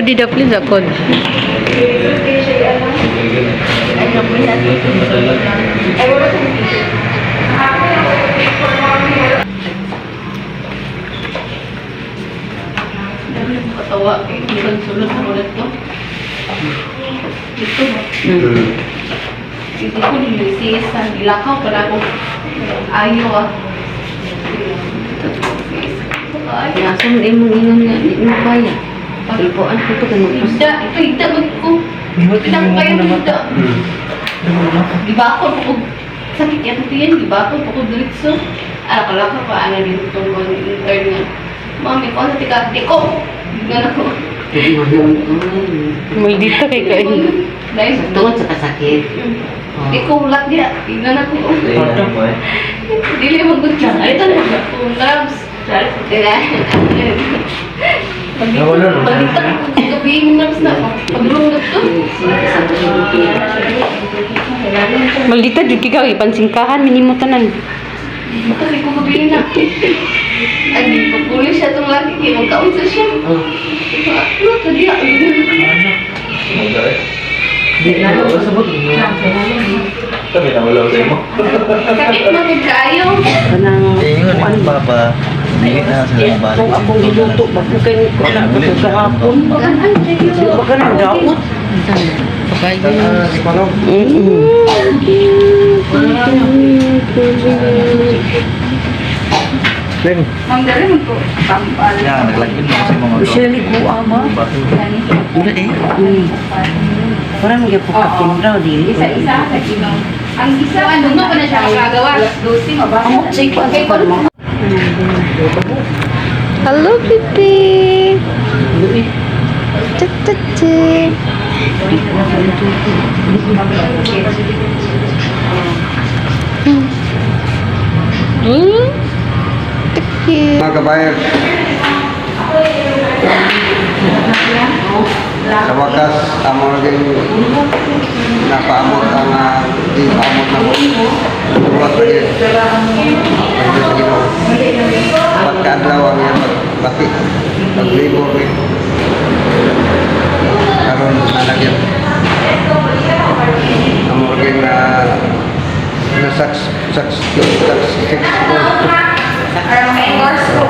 Pwede daplin sa kon. Katawa, eh, hindi sulod na ulit to. Ito ba? Hindi ko nilisisan. Ilakaw pa na ako. Ayaw ah. Ay, Nasa mo imong ingon nga di mo kaya. Ipuan ko to kay magpas. Higda, ito higda mag ko. Higda ko kayo higda. Di ba ako pukod sakit yan ito yan, di ba ako pukod diretso. Ah, kalaka pa ana din itong kon intern nga. Mami ko sa tika di ko. Nga na ko. Maldita kay kay. Dahil Tungod sa kasakit. Di ko ulak diya. Tingnan ako. Dili man gud siya. Ay tan ko nerves. Dila. Pagdita ko gabi nerves na. Paglungod to. Maldita jud kay kay pansingkahan minimo tanan. Kasi ko gabi na. Ay, pagpuli siya tong lagi kay magkaunsa siya. Ano to diya? Kami na wala sa imo. Sakit man gud kaayo. Kanang Ingon ni Papa. Hindi na sila mabalik. kung akong giluto ba ko kay wala ko sa gahapon. Ganan kayo. Di ba ka nang daot? Ma'am, dali mo ko. Pampal. Ya, naglagin mo sa mga Siya ligo ama. Wala eh. Parang magyapon ka kinraw dili. Isa-isa sa inom. Ang isa, Ano mo pa na siya makagawa? Alas 12, mabasa. Amot sa ikuan sa kuan mo. Hello, baby. Tut, tut, tut. Cute. Mga kabayan, sa wakas, amo naging napaamot ang di paamot na ko. Tuwat lagi. Pagdito sa Ginoo. Pagkaadlaw ang iyang pagbati, paglibor ni. Karon nalagyan. Amo naging na na successful Para ma-endorse ko.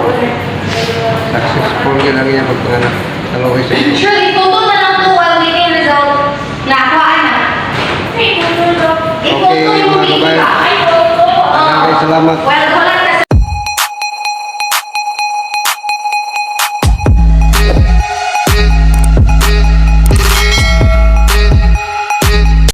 successful yun ang iyang pagpanganak. Kaloy sa Ginoo. Shirley, photo na lang po while waiting result. Nakuhaan na. Okay, I-photo yung mga baby kabayan. pa. Ay, photo. Maraming salamat. Well,